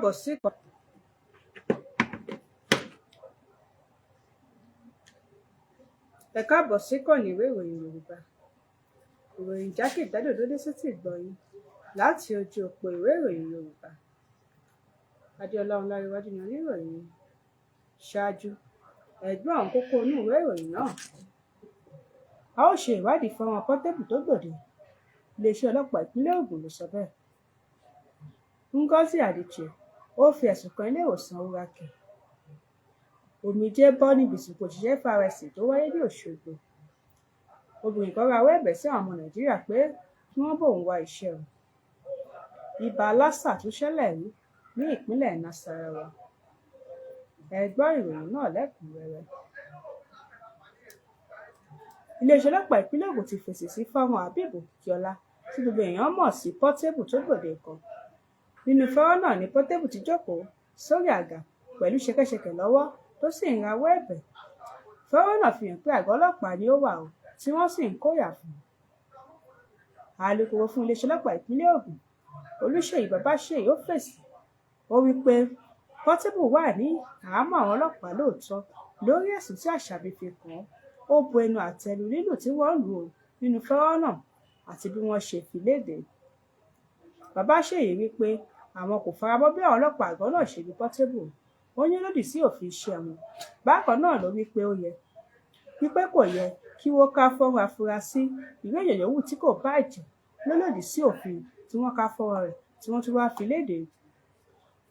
Káàbọ̀ sí Ẹ káàbọ̀ sí ìkànnì ìwé ìròyìn Yorùbá. Ìròyìn jákèjádò ló dé sétí ìgbọ́ yín láti ojú òpó ìwé ìròyìn Yorùbá. Adéọlá Ọláréwájú ni oníròyìn yín. Ṣáájú, ẹ gbọ́ àwọn kókó inú ìwé ìròyìn náà. A ó ṣe ìwádìí fọ́nrán Portable tó gbòde. Iléeṣẹ́ ọlọ́pàá ìpínlẹ̀ Ògùn ló sọ bẹ́ẹ̀. Ngozi Adichie ó fi ẹ̀sùn kan ilé ìwòsàn Urakè. Omijé bọ́ níbi ìsìnkú òṣìṣẹ́ FRSC tó wáyé ní Òṣogbo. Obìnrin kan rawọ́ ẹ̀bẹ̀ sí àwọn ọmọ Nàìjíríà pé kí wọ́n bóun wá iṣẹ́ o. Ibà lásà tún ṣẹlẹ̀ rí ní ìpínlẹ̀ Nasarawa. Ẹ gbọ́ ìròyìn náà lẹ́kùn-ún-rẹ́rẹ́. Iléeṣẹ́ ọlọ́pàá ìpínlẹ̀ Ògùn ti fèsì sí fọ́nrán Habeeb Okikiola tí gbogbo èèyàn mọ̀ sí Portable tó gbòde kan. Nínú fọ́nrán náà ni Portable ti jókòó sórí àga pẹ̀lú ṣẹ̀kẹ̀ṣẹkẹ̀ lọ́wọ́ tó sì ń rawọ́ ẹ̀bẹ̀. Fọ́nrán náà fi hàn pé àgọ́ ọlọ́pàá ni ó wà ó tí wọ́n sì ń kóyà fún un. Alūkkóró fún iléeṣẹ́ ọlọ́pàá ìpínlẹ̀ Ògùn, Olúṣèyí Babáṣèyí ó fèsì. Ó wí pé Portable wà ní àhámọ́ àwọn ọlọ́pàá lóòótọ́ lórí ẹ̀sùn tí Àṣàbí fi kàn án. Ó bu ẹnu àtẹ́ lu lílù tí wọ́n lù ú nínú fọ́nrán náà àti bí wọ́n ṣe fi léde. Babáṣèyí wí pé àwọn kò faramọ́ bí àwọn ọlọ́pàá àgọ́ náà ṣe lu Portable. Ó ní ó lòdì sí òfin iṣẹ́ wọn. Bákan náà ló wí pé ó yẹ wípé kò yẹ kí wọ́n ká fọ́nrán afurasí irú èèyàn yòówù tí kò báà jẹ́ ló lòdì sí òfin tí wọ́n ká fọ́nrán rẹ̀ tí wọ́n tún wá fi léde.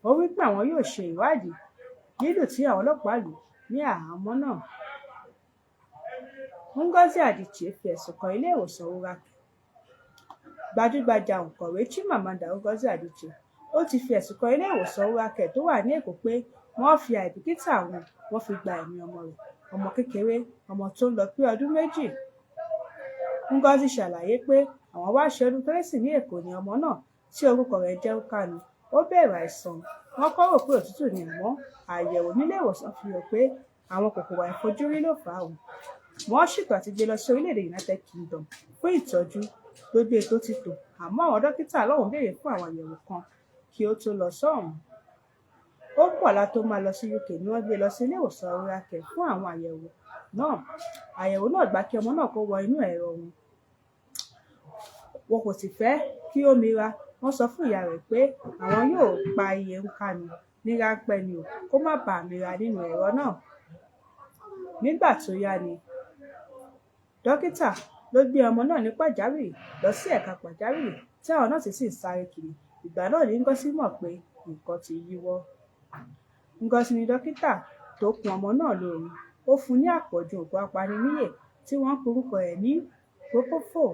Ó wí pé àwọn yóò ṣe ìwádìí lílù tí àwọn ọlọ́pàá lù ú ní àhámọ́ náà. Ngozi Adichie fi ẹ̀sùn kan ilé ìwòsàn Urakè. Gbajúgbajà òǹkọ̀wé Chimamanda Ngozi Adichie ó ti fi ẹ̀sùn kan ilé ìwòsàn Urakè tó wà ní Èkó pé wọ́n fi àìbìkítà wọn wọ́n fi gba ẹ̀mí ọmọ rẹ̀, ọmọ kékeré, ọmọ tó ń lọ pé ọdún 2. Ngozi ṣàlàyé pé àwọn wá ṣe ọdún Kérésì ní Èkó ni ọmọ náà tí orúkọ rẹ̀ ń jẹ́ Nkanu ó bẹ̀rẹ̀ àìsàn. Wọ́n kọ́ rò pé òtútù ni àmọ́ àyẹ̀wò nílé ìwòsàn fi hàn pé àwọn kòkòrò àìfojúrí ló fà á o. Wọ́n ṣètò àti gbé lọ sí orílẹ̀-èdè United Kingdom fún ìtọ́jú. Gbogbo ètò ti tò àmọ́ àwọn dókítà lọ́hùn-ún béèrè fún àwọn àyẹ̀wò kan kí ó tó lọ sọ́hùn-ún. Ó kù ọ̀la tó máa lọ sí UK ni wọ́n gbé lọ sí ilé ìwòsàn Urakè fún àwọn àyẹ̀wò náà. Àyẹ̀wò náà gbà kí ọmọ náà kó wọ inú ẹ̀rọ wọn. Wọn kò sì fẹ́ kí ó mira. Wọ́n sọ fún ìyá rẹ̀ pé àwọn yóò pa iye Nkanu ní ráńpẹ́ ni o kó má baà mira nínú ẹ̀rọ náà. Nígbà tó yá ni dókítà ló gbé ọmọ náà ní pàjáwìrì lọ sí ẹ̀ka pàjáwìrì tí àwọn nọ́ọ̀sì sì ń sáré kiri. Ìgbà náà ni Ngozi mọ̀ pé nǹkan ti yíwọ́. Ngozi ní dókítà tó kun ọmọ náà lóorun. Ó fún un ní àpọ̀jù oògùn apaniníyè tí wọ́n ń porúkọ ẹ̀ ní Propofol.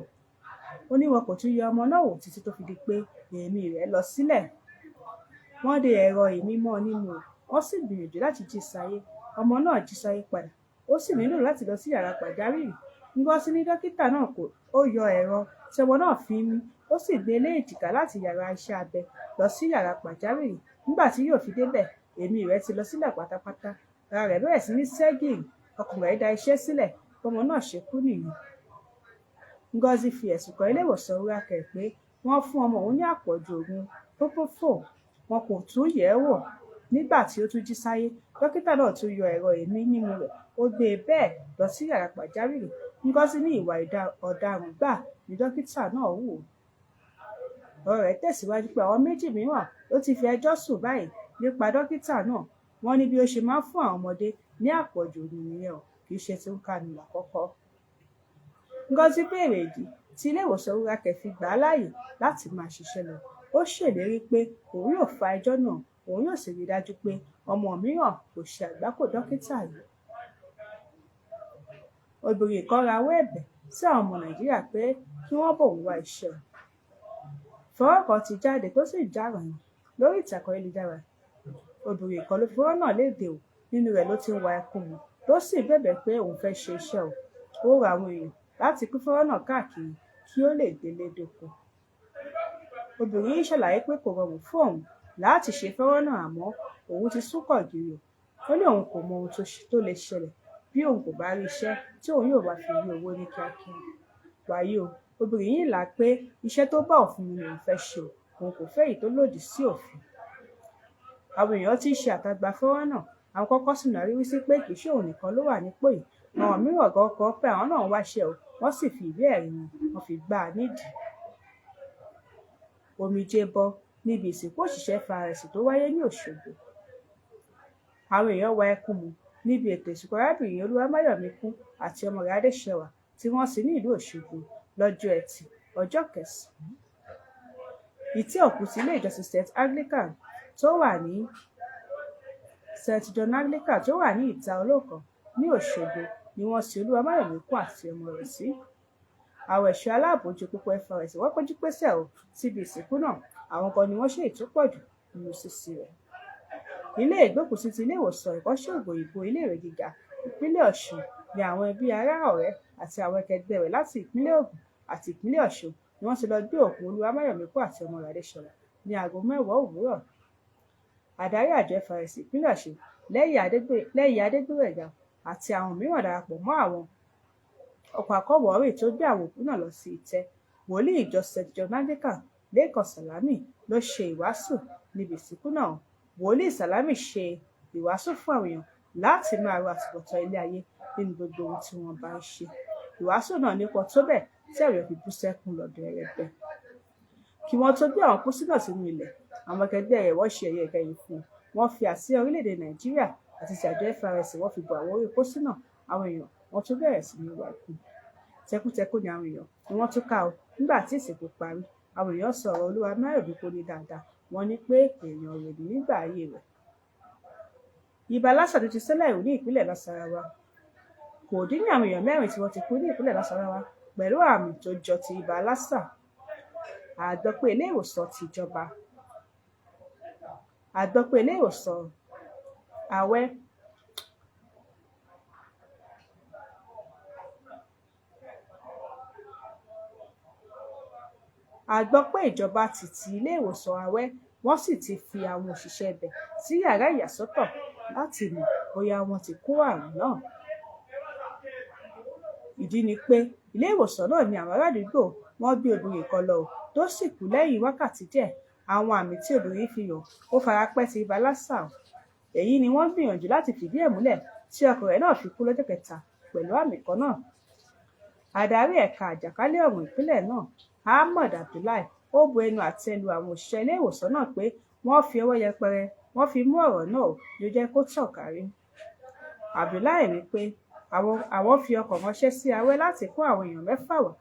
Ó ní wọn kò tún yẹ ọmọ náà wò títí tó fi di pé èémí rẹ̀ lọ sílẹ̀. Wọ́n de ẹ̀rọ ìmí mọ́ ọn nímú o, wọ́n sì gbìyànjú láti jí i sáyé. Ọmọ náà jí sáyé padà, ó sì nílò láti lọ sí yàrá pàjáwìrì. Ngozi ní dókítà náà ó yọ ẹ̀rọ tí ọmọ náà fi ń mí, ó sì gbé e lé èjìká láti yàrá iṣẹ́ abẹ lọ sí yàrá pàjáwìrì. Nígbà tí yóò fi débẹ̀, èémí rẹ̀ ti lọ sílẹ̀ pátápátá. Ara rẹ̀ bẹ̀rẹ̀ sí ní ṣẹ́gìrì, ọkàn rẹ̀ da iṣẹ́ sílẹ̀ bọ́mọ náà ṣe kú nìyẹn. Ngozi fi ẹ̀sùn kan ilé ìwòsàn Urakè pé wọ́n fún ọmọ òun ní àpọ̀jù oògùn Propofol, wọn kò tún yẹ̀ ẹ́ wò. Nígbà tí ó tún jí sáyé, dókítà náà tún yọ ẹ̀rọ ìmí nímú rẹ̀, ó gbé e bẹ́ẹ̀ lọ sí yàrá pàjáwìrì. Ngozi ní ìwà ọ̀daràn gbáà ni dókítà náà hù. Ọ̀rọ̀ rẹ̀ tẹ̀síwájú pé àwọn méjì mìíràn ló ti fi ẹjọ́ sùn báyìí nípa dókítà náà. Wọ́n ní bí ó ṣe máa ń fún àwọn ọmọdé ní àpọ̀jù oògùn nìyẹn o, kì í ṣe ti Nkanu lákọ̀ọ́kọ́. Ngozi béèrè ìdí tí ilé ìwòsàn Urakè fi gbà á láàyè láti máa ṣiṣẹ́ lọ. Ó ṣèlérí pé òun yóò fa ẹjọ́ náà, òun yóò sì rí i dájú pé ọmọ mìíràn kò ṣe àgbákò dókítà yìí. Obìnrin kan rawọ́ ẹ̀bẹ̀ sí àwọn ọmọ Nàìjíríà pé kí wọ́n bóun wá iṣẹ́ o. Fọ́nrán kan ti jáde tó sì ń jà ròhìn lórí ìtàkùn ayélujára. Obìnrin kan ló fi fọ́nrán náà léde o. Nínú rẹ̀ ló ti ń wa ẹkún mu tó sì ń bẹ̀bẹ̀ pé òun fẹ́ ṣe iṣẹ́ o. Ó rọ àwọn èèyàn láti pín fọ́nrán náà káàkiri kí ó lè délé dóko. Obìnrin yìí ṣàlàyé pé kò rọrùn fún òun láti ṣe fọ́nrán náà àmọ́ òun ti súnkàn ògiri o. Ó ní òun kò mọ ohun tó lè ṣẹlẹ̀ bí òun kò bá rí iṣẹ́ tí òun yóò máa fi rí owó ní kíákíá. Wàyí o, obìnrin yìí là á pé iṣẹ́ tó bá òfin mu ni òun fẹ́ ṣe o, òun kò fẹ́ èyí tó lòdì sí òfin. Àwọn èèyàn ti ń ṣe àtàgbà fọ́nrán náà, àwọn kan kọ sínú àríwísí pé kìí ṣe òun nìkan ló wà nípò yìí, àwọn mìíràn gan kọ pé àwọn náà ń wáṣẹ́ o, wọ́n sì fi ìwé ẹ̀rí wọn, wọ́n fi gbá a nídìí. Omijé bọ́ níbi ìsìnkú òṣìṣẹ́ FRSC tó wáyé ní Òṣogbo. Àwọn èèyàn wa ẹkún mu níbi ètò ìsìnkú arábìnrin Olúwamáyọ̀míkún àti ọmọ rẹ̀ Adéṣẹwà tí wọ́n sin ní ìlú Òṣogbo lọ́jọ́ Ẹtì, ọjọ́ kẹsàn-án. Ìtẹ́ òkú ti ilé ìjọsìn St Anglican tó wà ní St John Anglican tó wà ní Ìta Olókan ní Òṣogbo ni wọ́n sin Olúwamáyọ̀míkún àti ọmọ rẹ̀ sí. Àwọn ẹ̀ṣọ́ aláàbò ojú pópó FRSC wọ́n péjú pésẹ̀ o síbi ìsìnkú náà, àwọn gan ni wọ́n ṣe èyí tó pọ̀jù nínú sísìn rẹ̀. Ilé ìgbókùúsí ti ilé ìwòsàn ẹ̀kọ́ṣẹ́ òògùn òyìnbó iléèwé gíga ìpínlẹ̀ Ọ̀ṣun ni àwọn ẹbí, ará, ọ̀rẹ́ àti àwọn akẹgbẹ́ rẹ̀ láti ìpínlẹ̀ Ògùn àti ìpínlẹ̀ Ọ̀ṣun ni wọ́n ti lọ gbé òkú Olúwamáyọ̀míkún àti ọmọ rẹ̀ Adéṣẹwà ní aago 10 òwúrọ̀. Adarí àjọ FRSC ìpínlẹ̀ Ọ̀ṣun, Lẹ́yẹ Adégbóyèga àti àwọn mìíràn darapọ̀ mọ́ àwọn ọkọ̀ akọ́wọ̀ọ́rìn tó gbé àwọn òkú náà lọ sí itẹ́. Wòlíì ìjọ St John Anglican, Lékan Sàlámì ló ṣe ìwàásù níbi ìsìnkú náà. Wòlíì Sàlámì ṣe ìwàásù fún àwọn èèyàn láti máa ro àtúbọ̀tán ilé ayé nínú gbogbo ohun tí wọ́n bá ń ṣe. Ìwàásù náà nípọn tó bẹ́ẹ̀ tí àwọn èèyàn fi bú sẹ́kún lọ bẹ̀rẹ̀bẹ̀. Kí wọ́n tó gbé àwọn pósí náà sínú ilẹ̀, àwọn akẹgbẹ́ rẹ̀ wọ́n ṣe ẹ̀yẹ ìkẹyìn fún un. Wọ́n fi àsíá orílẹ̀-èdè Nàìjíríà àti ti àjọ FRSC wọ́n fi bo àwọn orí pósí náà. Àwọn èèyàn wọ́n tún bẹ̀rẹ̀ sí ní wa ẹkún. Tẹkúntẹkún ni àwọn èèyàn ni wọ́n túká o nígbà tí ìsìnkú parí. Àwọn èèyàn sọ ọ̀rọ̀ Olúwamáyọ̀míkún ní dáadáa, wọ́n ní pé èèyàn rere ni nígbà ayé rẹ̀. Ibà lásà tó ti ṣẹlẹ̀ ní ìpínlẹ̀ Nasarawa. Kò dín ní àwọn èèyàn 4 tí wọ́n ti kú ní ìpínlẹ̀ Nasarawa pẹ̀lú àmì tó jọ ti ibà lásà. A gbọ́ pé ilé ìwòsàn ti ìjọba. A gbọ́ pé ilé ìwòsàn Awẹ́ A gbọ́ pé ìjọba ti ti ilé ìwòsàn Awẹ́, wọ́n sì ti fi àwọn òṣìṣẹ́ ibẹ̀ sí yàrá ìyàsọ́tọ̀ láti mọ̀ bóyá wọ́n ti kó àrùn náà. Ìdí ni pé ilé ìwòsàn náà ni àwọn ará àdúgbò wọn gbé obìnrin kan lọ tó sì kú lẹ́yìn wákàtí díẹ̀. Àwọn àmì tí obìnrin yìí fi hàn ó fara pẹ́ ti ibà lásà. Èyí ni wọ́n ń gbìyànjú láti fìdí ẹ̀ múlẹ̀ tí ọkọ rẹ̀ náà fi kú lọ́jọ́ kẹta pẹ̀lú àmì kan náà. Adarí ẹ̀ka àjàkálẹ̀ àrùn ìpínlẹ̀ náà, Ahmad Abdullahi, ó bu ẹnu àtẹ́ lu àwọn òṣìṣẹ́ ilé ìwòsàn náà pé wọ́n fi ọwọ́ yẹpẹrẹ wọ́n fi mú ọ̀rọ̀ náà ló jẹ́ kó tàn kárí. Abdullahi wí pé àwọn fi ọkọ̀ ránṣẹ́ sí Awẹ́ láti kó àwọn èèyàn 6 wá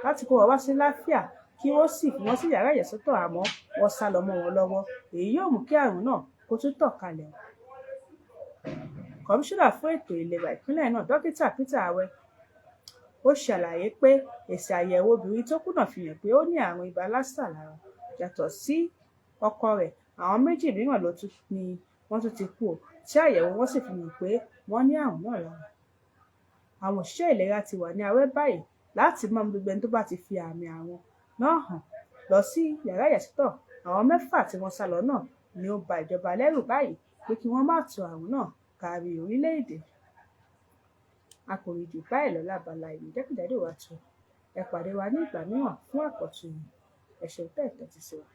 láti kó wọn wá sí Láfíà kí wọ́n sì fi wọ́n sí yàrá ìyàsọ́tọ̀, àmọ́ wọ́n sálọ mọ́ wọn lọ́wọ́. Èyí yóò mú kí àrùn náà kó tún tàn kálẹ̀. Kọmíṣánná fún ètò ìlera ìpínlẹ̀ náà, Dókítà Peter Awe, ó ṣàlàyé pé èsì àyẹ̀wò obìnrin tó kú náà fi hàn pé ó ní àrùn ibà lásà lára. Yàtọ̀ sí ọkọ rẹ̀, àwọn 2 mìíràn ni wọ́n tún ti kú tí àyẹ̀wò wọn sì fi hàn pé wọ́n ní àrùn náà lára. Àwọn òṣìṣẹ́ ìlera ti wà ní Awẹ́ báyìí láti máa mú gbogbo ẹni tó bá ti fi àmì àrùn náà hàn lọ sí yàrá ìyàsọ́tọ̀. Àwọn 6 tí wọ́n sálọ náà ni ó ba ìjọba lẹ́rù báyìí pé kí wọ́n má tan àrùn náà kárí orílẹ̀-èdè. A kò rí jù báyìí lọ lábala ìròyìn jákèjádò wa tó. Ẹ pàdé wa ní ìgbà mìíràn fún àkọ́tun ìròyìn. Ẹ ṣeun tẹ́ ẹ̀ tẹ́tí sí wa.